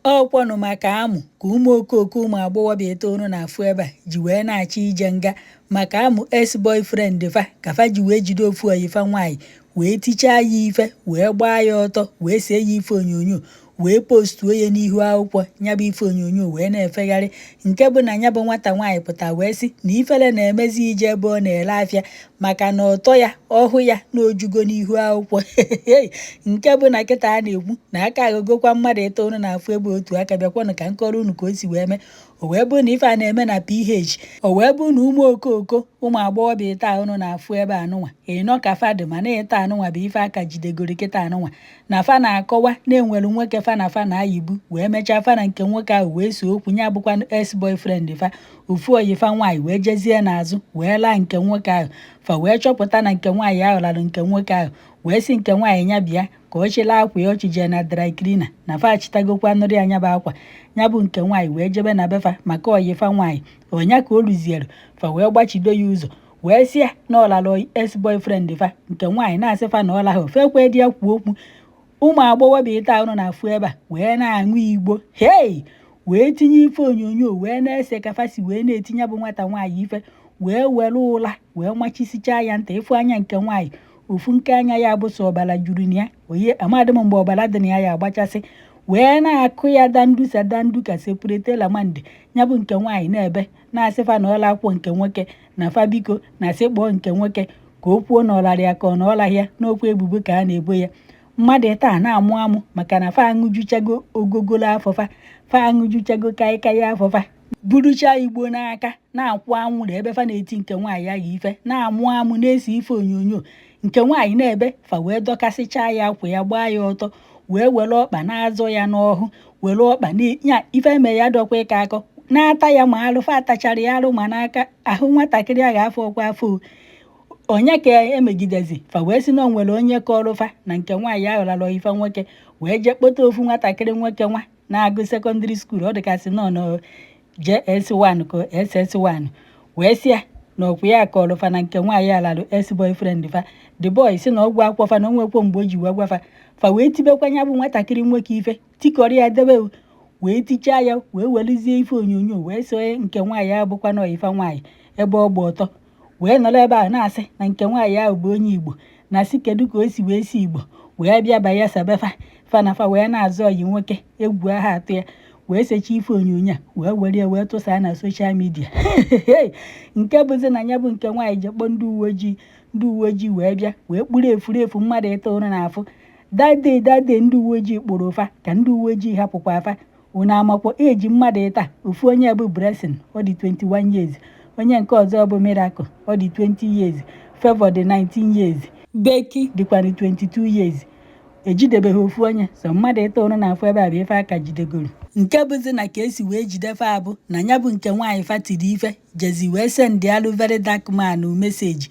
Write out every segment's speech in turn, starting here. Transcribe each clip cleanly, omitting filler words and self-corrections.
Ọkwanụ maka amụ ka ụmụ okooko ụmụ agbọghọbịa itoolu na-afụ ebe a ji wee na-achọ ije nga maka amụ ex boyfriend fa, ka fa ji wee jide ofu oyi fa nwaanyị, wee tichaa ya ife, wee gbaa ya ọtọ, wee see ya ife onyonyo, wee postuo ya n'ihu akwụkwọ. Ya bụ ife onyonyo wee na-efegharị, nke bụ na ya bụ nwata nwaanyị pụta wee sị na ifele na-emezi ije ebe ọ na-ere afịa maka na ọtọ ya ọhụ ya na ojugo n'ihu akwụkwọ, nke bụ na kịta a na-ekwu na aka aghọgokwa mmadụ itoolu na-afụ ebe otu aka. Bịakwanụ ka nkọrọ unu ka o si wee mee. O wee bụrụ na ife a na-eme na PH, o wee bụrụ na ụmụ okooko ụmụ agbọghọbịa ite unu na-afụ ebe anụnwa ịnọ ka fa dị, mana ịta anụnwa bụ ife aka jidegoro kịta anụnwa na fa na-akọwa na-enwere nwoke fa na fa na-ayibu, wee mechaa fa na nke nwoke ahụ wee so okwu ya bụkwa ex boyfriend fa. Ofu oyi fa nwaanyị wee jezie n'azụ wee laa nke nwoke ahụ. Fa wee chọpụta na nke nwaanyị ahụ lara nke nwoke ahụ, wee sị nke nwaanyị ya bịa ka ọ chịla akwa ya ọchịjee na dry cleaner, na fa achịtagokwa nụrụ ya. Nya bụ akwa ya bụ nke nwaanyị wee jebe na befa maka oyi fa nwaanyị ọnya ka o ruziere, fa wee gbachido ya ụzọ, wee sị ya na ọ lara ex boyfriend fa. Nke nwaanyị na-asị fa na ọ lahụ fekwe dị ya kwuo okwu. Ụmụ agbọghọbịa ite unu na-afụ ebe a wee na-aṅụ igbo hei, wee tinye ife onyonyo, wee na-ese ka fa si wee na-etinye bụ nwata nwaanyị ife, wee were ụla wee machisichaa ya ntị. Ịfụ anya nke nwaanyị, ofu nke anya ya bụ sọ ọbara juru na ya. Oye, amadị m mgbe ọbara dị na ya ya agbachasị, wee na-akụ ya dandusa dandu ka sepuretela mande. Ya bụ nke nwaanyị na-ebe na-asị fa na ọla akwụkwọ nke nwoke na fa biko na sị kpọọ nke nwoke ka o kwuo na ọlara ya ka ọ na ọlaghị ya n'okwu ebubo ka a na-ebo ya. Mmadụ taa na-amụ amụ maka na fa aṅụjuchago ogogolo afọ fa, fa aṅụjuchago kaikai afọ, fa burucha igbo n'aka na-akwụ anwụrụ ebe fa na-eti nke nwaanyị ahụ ife, na-amụ amụ, na-ese ife onyonyo. Nke nwaanyị na-ebe, fa wee dọkasịchaa ya akwa ya, gbaa ya ọtọ, wee were ọkpa na-azọ ya n'ọhụ, were ọkpa ya ife eme ya dọkwa ịka akọ na-ata ya ma alụ. Fa atachara ya arụ ma n'aka ahụ nwatakịrị ahụ afọ ọkwa afọ onye ka emegidezi fa, wee sị na o nwere onye kọrọ fa na nke nwaanyị ahụ lara ife nwoke, wee jee kpọta ofu nwatakịrị nwoke nwa na-agụ secondary school, ọ dịkasị nọ nọ JS1 ka SS1, wee sị ya na ọkwa ya kọrọ fa na nke nwaanyị alalụ ex boyfriend fa. The boy si na ọgwụ akwụkwọ fa na onwekwo mgbe o ji wee gwa fa. Fa wee tibekwa ya bụ nwatakịrị nwoke ife, tikọrọ ya debe, wee tichaa ya, wee weluzie ife onyonyo, wee soe nke nwaanyị ahụ bụkwa na ife nwaanyị ebe ọ gba ọtọ, wee nọrọ ebe ahụ na-asị na nke nwaanyị ahụ bụ onye Igbo, na sị kedu ka o si wee si Igbo wee bịa Bayelsa befa fa na fa wee na-azụ ọyị nwoke. Egwu aha atụ ya, wee secha ife onyonyo a, wee were ya wee tụsaa na social media, nke bụzi na ya bụ nke nwaanyị jekpọ ndị uwe ojii. Ndị uwe ojii wee bịa wee kpụrụ efurefu mmadụ ịta ụra n'afụ dade dade. Ndị uwe ojii kpụrụ fa ka ndị uwe ojii hapụkwa afa. Unu amakwa eji mmadụ ịta. Ofu onye bụ Blessing, ọ dị 21 years. Onye nke ọzọ bụ Miracle, ọ dị 20 years. Favour dị 19 years. Becky dịkwanụ 22 years. Ejidebeghị ofu onye so mmadụ ịta ụrụ na-afụ ebe a bụ ife aka jidegoro, nke bụzi na ka esi wee jide fa abụ na ya bụ nke nwaanyị fa tiri ife jezi wee sendịalụ Very Dark Man message,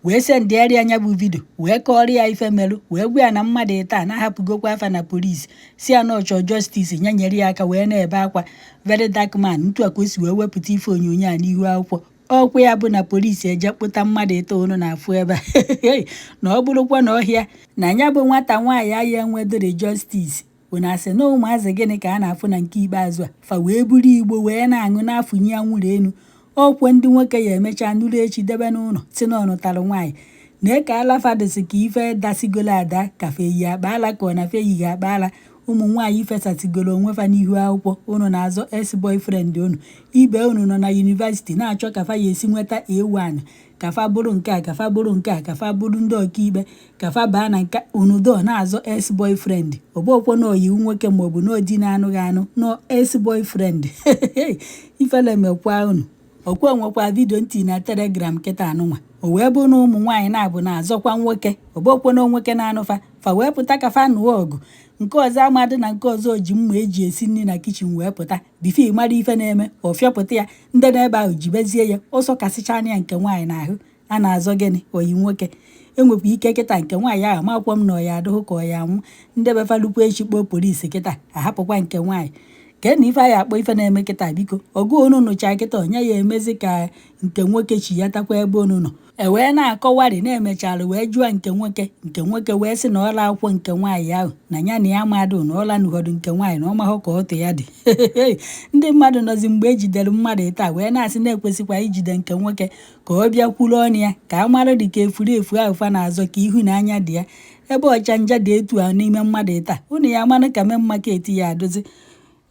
wee sendịarị ya bụ video, wee kọọrọ ya ife merụ, wee gwa ya na mmadụ ịta na-ahapụgokwa afa na polisi, si ya na ọchọ justice ya nyere ya aka, wee na-ebe akwa. Very Dark Man ntu a ka o si wee wepụta ife onyonyo a n'ihu akwụkwọ. Ọkwa ya bụ na polisi eje kpụta mmadụ itoolu na-afụ ebe a, na ọ bụrụkwa na ọhịa na ya bụ nwata nwaanyị aya enwedore justice. Unu asị na ụmụazị gịnị ka a na-afụ na nke ikpeazụ a fa wee buru igbo wee na-aṅụ na-afụnye anwụrụ enu? Ọkwe ndị nwoke ya emecha nụrụ echi debe n'ụlọ si na ọnụtalụ nwaanyị na ka alafa dịsị ka ife dasigolo ada ka fe yi akpa ala, ka ọ na fe yighị akpa ala. Ụmụ nwaanyị fesasịgoro onwe fa n'ihu akwụkwọ. Unu na-azọ ex boyfriend unu, ibe unu nọ na university na-achọ ka fa ya esi nweta A1, ka fa bụrụ nke a, ka fa bụrụ nke a, ka fa bụrụ ndị ọkaikpe, ka fa baa na nke unu do na-azọ ex boyfriend. Ọbụkwa na oyiwu nwoke maọbụ na odi na-anụghị anụ nọ ex boyfriend. Ifele mekwa unu. Ọkwa nwekwa video ntị na Telegram kịta anụnwa, o wee bụ na ụmụ nwaanyị na-abụ na-azọkwa nwoke, ọbụkwa na nwoke na-anụ fa, fa wee pụta ka fa nụọ ọgụ. Nke ọzọ amadị na nke ọzọ ji mma eji esi nri na kitchen wee pụta. Before mara ife na-eme, ọ fịọpụta ya. Ndị na-ebe ahụ jibezie ya ọsọ kasịcha anya nke nwaanyị n'ahụ. A na-azọ gịnị? Oyi nwoke. Enwekwa ike kịta nke nwaanyị ahụ makwọ m na ọ ya adịghị ka ọ ya anwụ. Ndị befalukwa echi kpọọ polisi kịta ahapụkwa nke nwaanyị. Kee na ife anyị akpọ ife na-eme kịta. Biko, ọgụ unu nụcha kịta, onye ya emezi ka nke nwoke chi ya takwa ebe unu nọ. E wee na-akọwarị na-emechara wee jụọ nke nwoke. Nke nwoke wee sị na ọla akwụkwọ nke nwaanyị ahụ na ya na ya mmadụ na ọla nụghọdụ nke nwaanyị na ọmahụ ka ọtụ ya dị. Ndị mmadụ nọzi mgbe ejidere mmadụ taa wee na-asị na-ekwesịkwa ijide nke nwoke ka ọ bịa kwuru ọnụ ya, ka a mara dị ka efuru efu ahụ fa na-azọ ka ihunanya dị ya ebe ọchanja dị etu a n'ime mmadụ taa. Unu ya amanụ ka main market ya adozi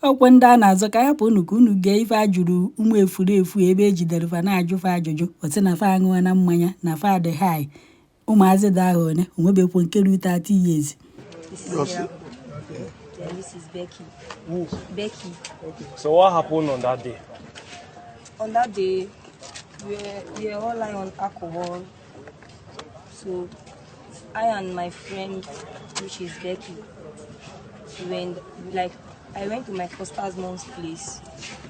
ọkwe ndị a na-azọ ka hapụ unu ka unu gee ife a jụrụ ụmụ efuru efu ebe ejidere fa na-ajụ fa ajụjụ. Ọsị na fa aṅụọ na mmanya na fa dị high. Ụmụazị dị ahụ one onwebekwo nke ru 30 years. This is Yes. Miracle. Then this is Becky. Who? Becky. So what happened on that day? On that day, we were all lying on alcohol. So I and my friend, which is Becky, we went like I went to my foster's mom's place.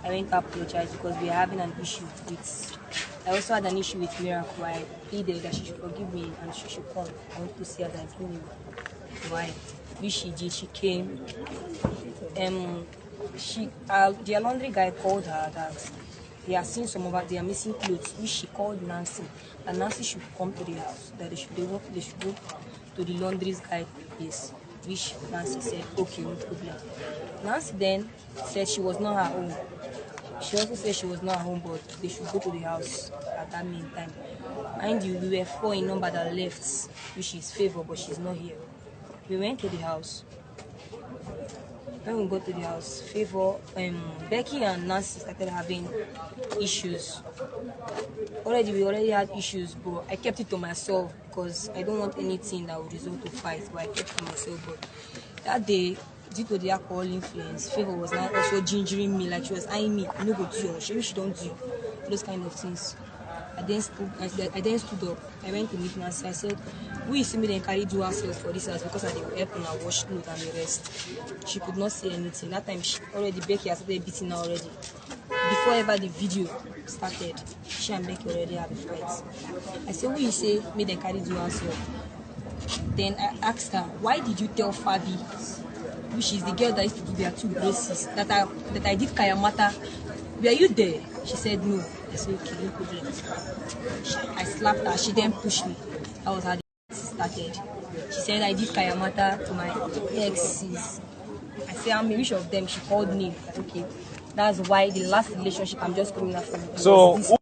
I went to apologize because we were having an issue with. I also had an issue with Miracle. I pleaded that she should forgive me and she should come. I want to see her, that it's been a while. Which she did. She came. She their laundry guy called her that they are seeing some of her, they are missing clothes, which she called Nancy. And Nancy should come to the house. That they should they work, they should go to the laundry's guy place. Which Nancy said, "Okay, no problem." Nancy then said she was not at home. She also said she was not at home, but they should go to the house at that meantime. Mind you, we were four in number that left, which is Favor, but she's not here. We went to the house. When we got to the house, Favor, Becky and Nancy started having issues. Already, we already had issues, but I kept it to myself because I don't want anything that would result to fight. But I kept it to myself. But that day, due to the alcohol influence, Favor was now also gingering me, like she was eyeing me. "You no go do your, she don't do," those kind of things. I then stood up. I went to meet Nancy. I said, "We see me then carry do ourselves for this house because I dey help una wash clothes and the rest." She could not say anything. That time, she already Becky has started beating her already. Before ever the video started, she and Becky already had a fight. I said, "Who you say make them carry do ourselves?" Then I asked her, "Why did you tell Fabi, which is the girl that used to give her two braces, that I did Kayamata? Were you there?" She said no. I said, "Okay, no problem." I slapped her. She then pushed me. That was how it started. She said I did Kayamata to my exes. I said, "I'm which of them?" She called me. I said, "Okay." That's why the last relationship I'm just coming out from. So was this.